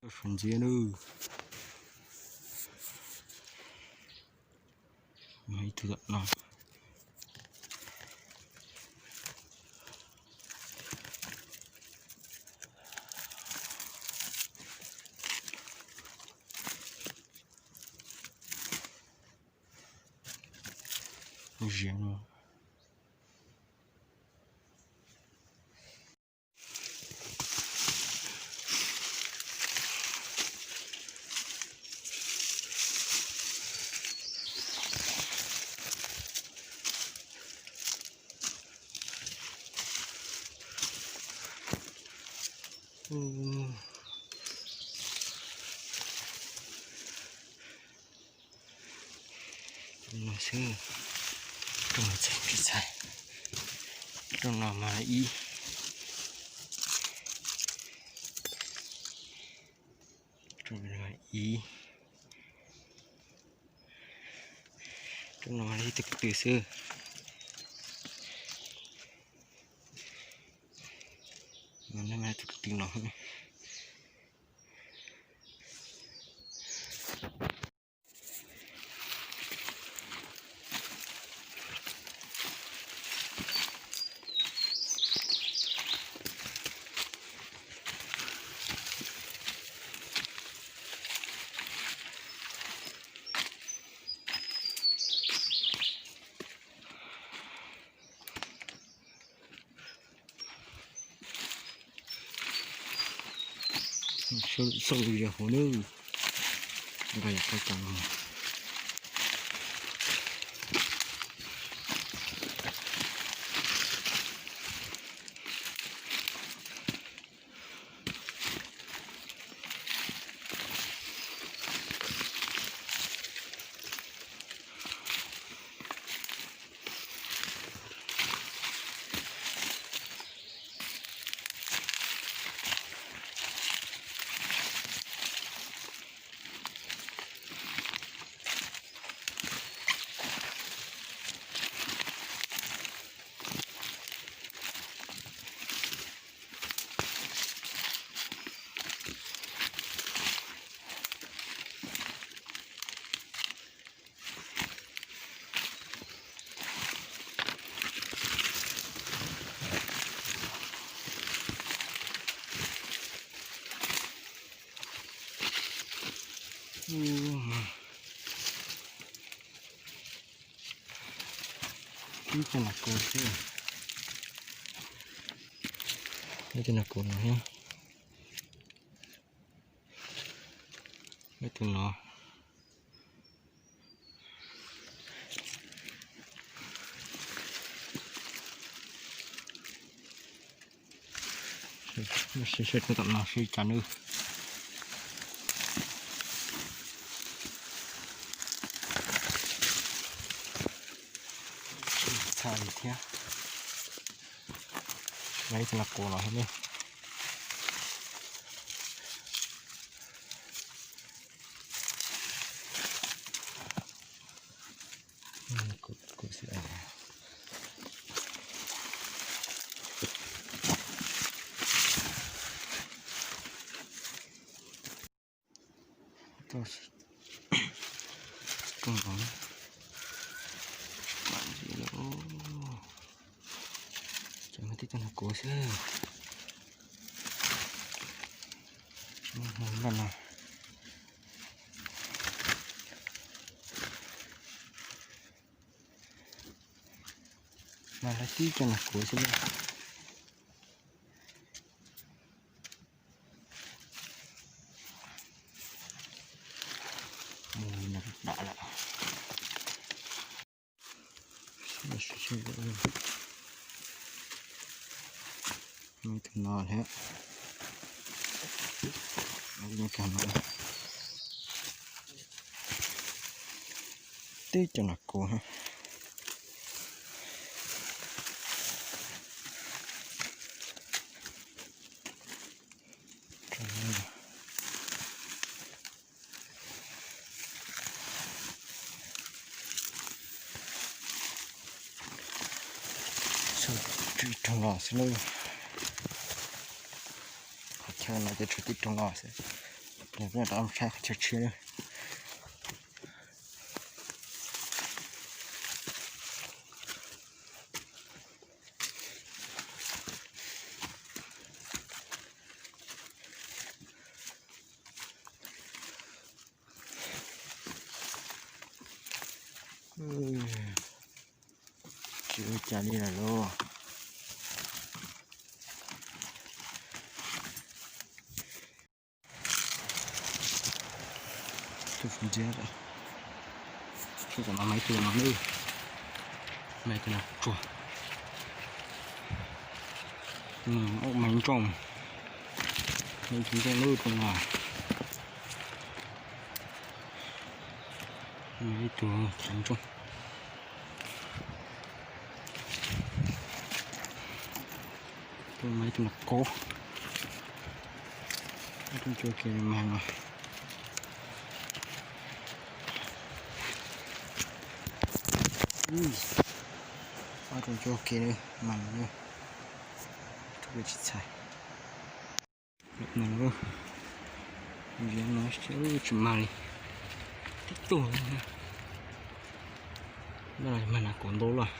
Sawv ntxiv nawb. Ib tug tom no. Ziav no. No xwb, rooj no txaij tsis txaij, rooj no mas ib, rooj no ib, rooj no mas ib tug kwv tw xwb, no mas ib tug kwv tw no. Xauj lus yog hauv nawb, nqa yam qhov cas no. Ib tug nas kuv xwb. Ib tug nas kuv no thiab. Ib tug no. Sib sib tom no sib cas nws txhaj li thiab. Ib tug nas kuv no thiab ne. Ces muaj tib tug nas kuv xwb. Npaj no. Mas lawv tib cov nas kuv xwb. Mus dam lawm. Tus no thiab. Tib cov nas kuv. Tshuav ib rooj no xwb nawb. Qhov chaw no ces tshuav tib rooj no xwb. Rov saib qhov chaw tshiab. Tsis ua cas li lawm lauj. Tus ntxiab, tus no mas ib tug no, mas ib tug no tsuag, mas ntsooj, mas ib tug ntsooj lub tus no, mas ib tug thav ntsooj. Tus mas ib tug nas kov, tus ntsuag kiag li mas no. Ob tug ntsuag kiag li mas no, tsis txhais. Ziav no tsis mag li, tib tug, mag nas kov ntau lawm.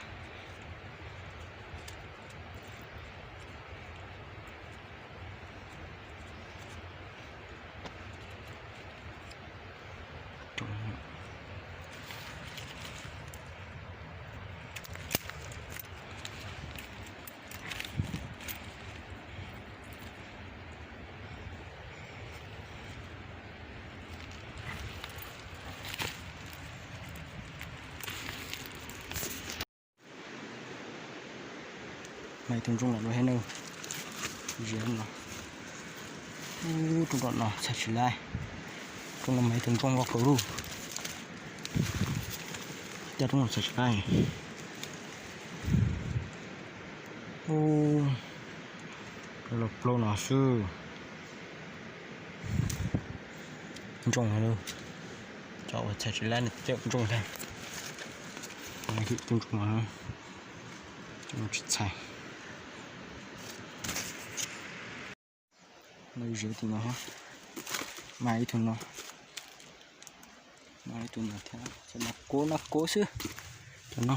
Mas ib tug ntsooj los dua thiab na. Ziav no, ub, rooj nram no txhais tsis laib. Rooj no mas ib tug ntsooj loj kawg li. Cas rooj no txhais tsis laib. Ub, los plaub no xwb. Ntsooj, cov uas txhais tsis laib no cov ntsooj ntag. Tus ntsooj no tsis txhais. Ziav tim no, mas ib tug no, mas ib tug no thiab, nas kov nas kov xwb. Cov no,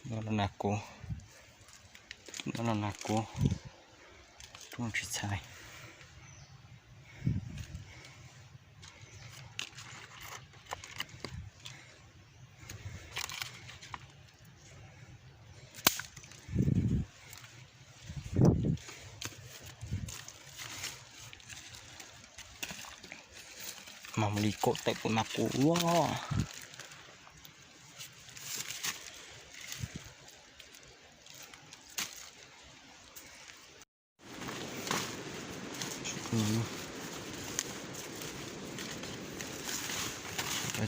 no los nas kov, no los nas kov, rooj tsis txhais. Mas mus li kaum tawm pum nas kov ua.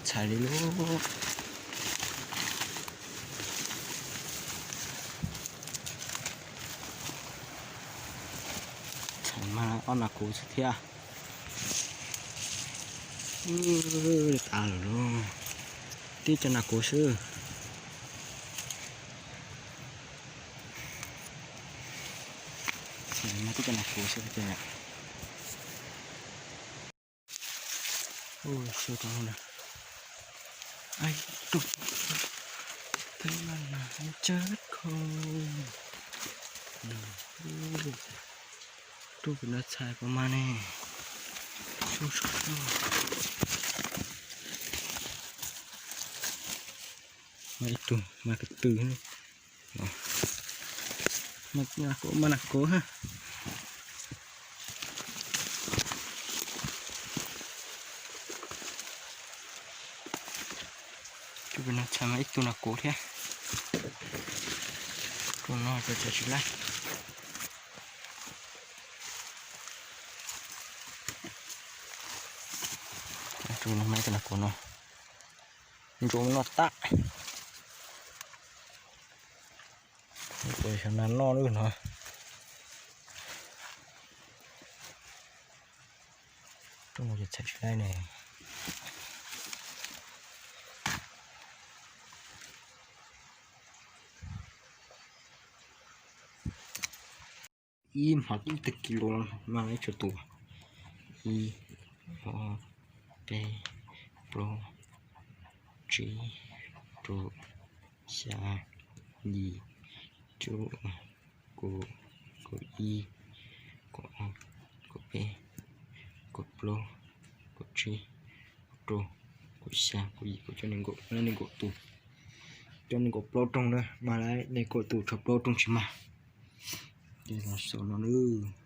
Txhais li lub, txhais mas ob nas kov xwb thiab. Tas lawm lauj, tib cov nas kov xwb. Tib cov nas kov xwb ces. Ub, xyov rau no, ib tug, peb mas nas muab tsawb kho. Ub, tug pem no txhais puas mag ne. Mas ib tug mas kawg tw. Mas nas kov, mas nas kov ha. Tus pem no txhais mas ib tug nas kov thiab. Tus no txhais tsis laib. Tus no mas ib tug nas kov no. Ntsoov no tag. Ua xyov nas noj lawm no. Rooj no ces txhais tsis laib ne. Ib hmos ib tag kis lus no mas ib tug tus. Ib, ob, peb, plaub, tsib, rau, xya, yim, cuaj, kaum, kaum ib, kaum ob, kaum peb, kaum plaub, kaum tsib, kaum rau, kaum xya, kaum yim, kaum cuaj, nees nkaum, nees nkaum tus. Cov nees nkaum plaub rooj na, mas lawv nees nkaum tus tshuav plaub rooj tsis mag. Ces los xaus no nawb.